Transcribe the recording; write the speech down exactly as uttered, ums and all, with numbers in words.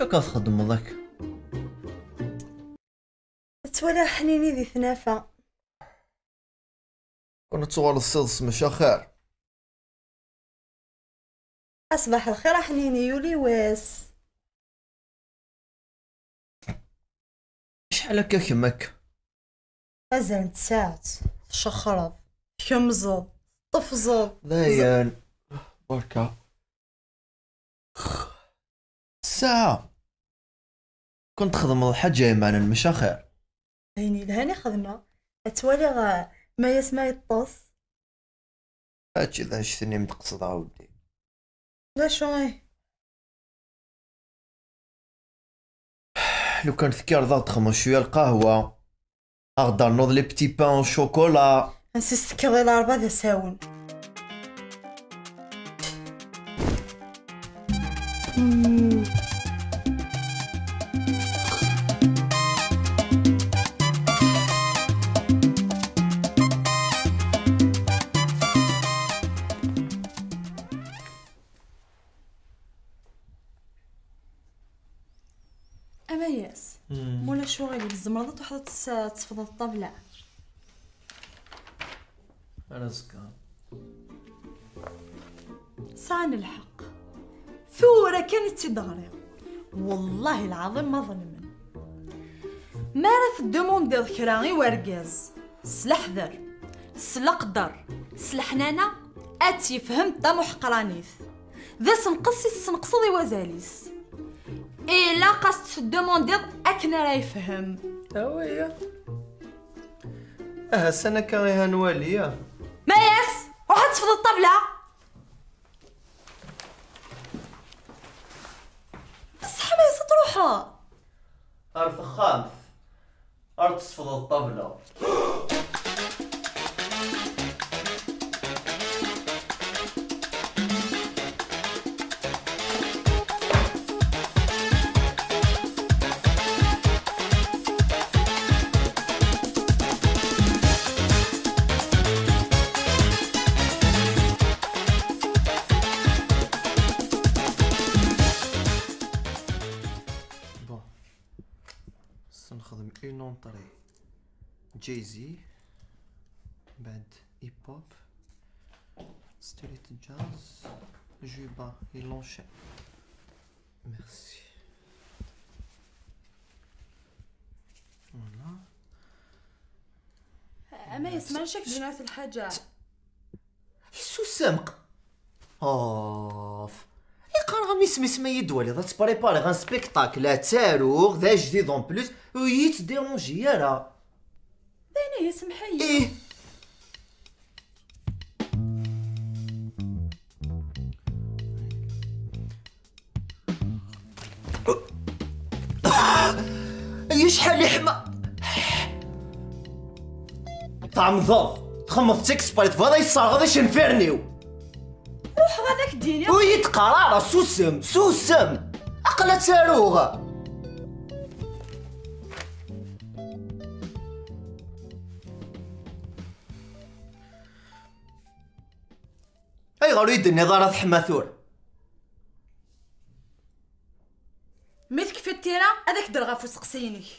Akka txeddmeḍ akka. Ttwaliɣ Ḥnini di tnafa. Kunu tuɣaleḍ s iḍes, maca xir. Aṣbaḥ lxir a Ḥnini, yuli wass. Acḥal akka kemm akka? Azal n tsaɛet, tcexxreḍ, tkemzeḍ, teṭṭefzeḍ. Dayen, berka. Ssaɛa! Kunu txedmeḍ lḥaǧa imanen, maca xir. Ayen yelhan i xedmeɣ. Ad twaliɣ, eh, Mayas ma yeṭṭes. Mačči d anect-nni i m-d-qesdeɣ, a weddi. D acu i? Lukan tekkireḍ ad ɣ-d-texmeḍ cwiya lqahwa, ad ɣ-d-ternuḍ les petits pains au chocolat. Ansi s-tekkiḍ i Larebɛa d asawen? Amayas, mm, ma ulac uɣilif, tzemreḍ ad truḥeḍ ad tes-, ad tefḍeḍ ṭṭabla. Ar azekka. Sɛan lḥeqq. Tura kan i tt-id-ɣriɣ. Wallahi lɛaḍim ma ḍelmen. Mi ara teddumundiḍ kra i wergaz, s leḥder, s leqder, s leḥnana, ad tt-yefhem d tamuḥeqranit. D asenqes i tessenqseḍ i wazal-is. Ilaq ad s-teddumundiḍ akken ara yefhem. Awaya. Aha, san akka iha nwali, ah. Mayas, ruḥ ad tefḍeḍ ṭṭabla. Ṣṣeḥ Mayas, ad truḥeḍ. Ar texxamt. Ar tesfeḍeḍ ṭṭabla. Bon. Snexdem une entrée. Jay-Z, بعد hip hop, street jazz, Juba, il enchaîne. Merci. Voilà. Ama yesma, nec-ak d-jmeɛt lḥaǧa. Susem! Of! Iqqar-am isem-is ma yi-d-twaliḍ ad tprépariḍ un spectacle, ad taruɣ, d ajdid en plus, ur yi-ttdéranji ara. D ayen ihi, semḥ-iyi. Ih. Ay acḥal iḥma! Tɛemdeḍ, txemmeḍ d tikesparit, tebɣiḍ ad yi-tesserɣeḍ icenfiren-iw! Ruḥeɣ ad ak-d-iniɣ. Ur yi-d-qqar ara, susem, susem! Aql-a ttaruɣ! Ayɣer ur yi-d-tenniḍ ara teḥma tura? Mi tekfiḍ tira, ad ak-d-rreɣ ɣef useqsi-inek.